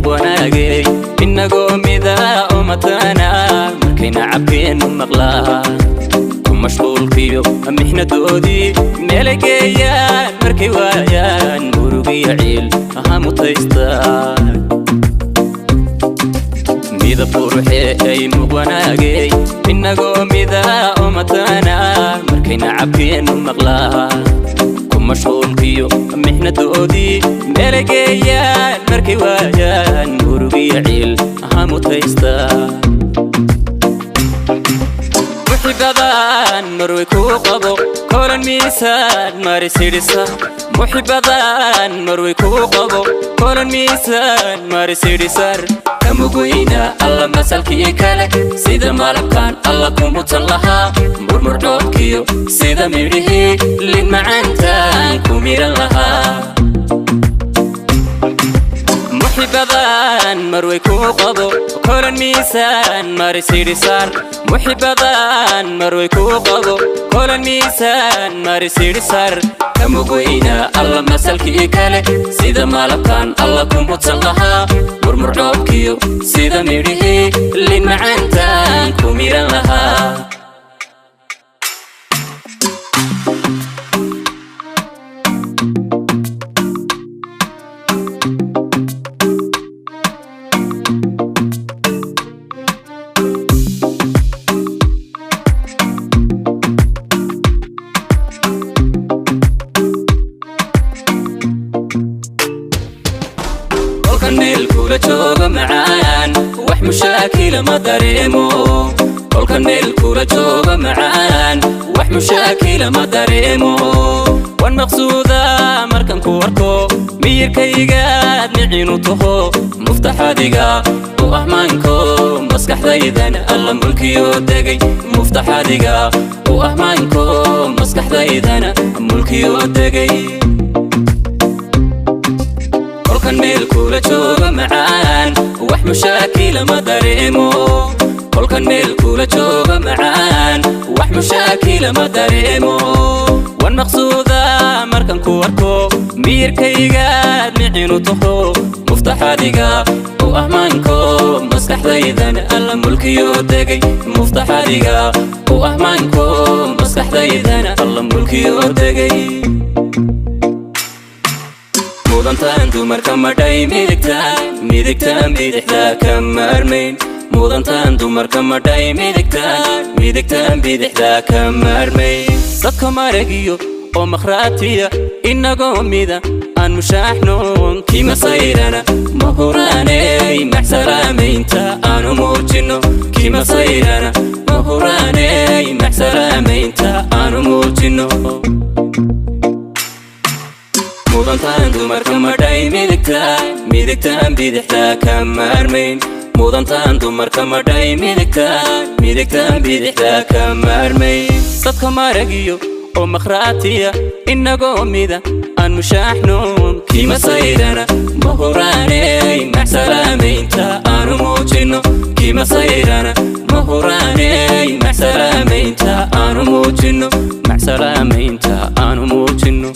Wanaagay inagoo mida oo matana markayna cabkeenu maqlaa ku mashquulkiyo mixnadoodii meelay geeyaan markay waayaan murugiyo ciil aha mutaystaa. Midab quruxee ay muuq wanaagay inagoo mida oo matana markayna cabkeenu maqlaa ku mashquulkiyo mixnadoodii meelay geeyaan markay waayaan murugiyo ciil aha mutaystaa. Muxibadan marway kuu qabo kolan miisaan marisidhisa, muxibadan marway kuu qabo kolan miisaan marisidhisar kamuguyna alla masalkii kale sida malabkan alla kumutan lahaa murmurdhoobkiyo sida midhihii lin macaantaan ku miran lahaa. Muxibadan marway kuu qabo kolan miisaan marisidhisar, muxibadan marway kuu qabo kolan miisaan marisidhisar kamuguyna alla masalkii kale sida malabkan alla kumutan lahaa murmurdhoobkiyo sida midhihii lin macaantaan ku miran lahaa. Kolkan meel kula jooga macaan wax mushaakila ma dareemo, kolkan meel kula jooga macaan wax mushaakila ma dareemo. Wan maqsuuda markan ku arko miyirkaygaad micinu taho muftaxadiga u ahmaanko maskaxdaydana alla mulkiyo degay, muftaxadiga u ahmaanko maskaxdaydana mulkiyo degay. Kolkan meel kula jooga macaan wax mushaakila ma dareemo, kolkan meel kula jooga macaan wax mushaakila ma dareemo. Wan maqsuuda markan ku arko miyirkaygaad micinu taho muftaxadiga u ahmaanko maskaxdaydana alla mulkiyo degay, muftaxadiga u ahmaanko maskaxdaydana alla mulkiyo degay. Mudantaan dumarka madhay midigtaan midigtaan bidixdaa ka maarmayn, mudantaan dumarka madhay midigtaan midigtaan bidixdaa ka maarmayn. Dadka maragiyo oo makhraatiya inagoo mida aan mushaaxnoon kimasayrana ma huraaney maxsalaamaynta aanu muujino, kimasayrana ma huraaney maxsalaamaynta aanu muujino. Mudantaan dumarka madhay midigtaan midigtaan bidixdaa ka maarmayn, mudantaan dumarka madhay midigtaan midigtaan bidixdaa ka maarmayn. Dadka maragiyo oo makhraatiya inagoo mida aan mushaaxnoon kimasayrana ma huraaney maxsalaamaynta aanu muujino, kimasayrana ma huraaney maxsalaamaynta aanu muujino, maxsalaamaynta aanu muujino.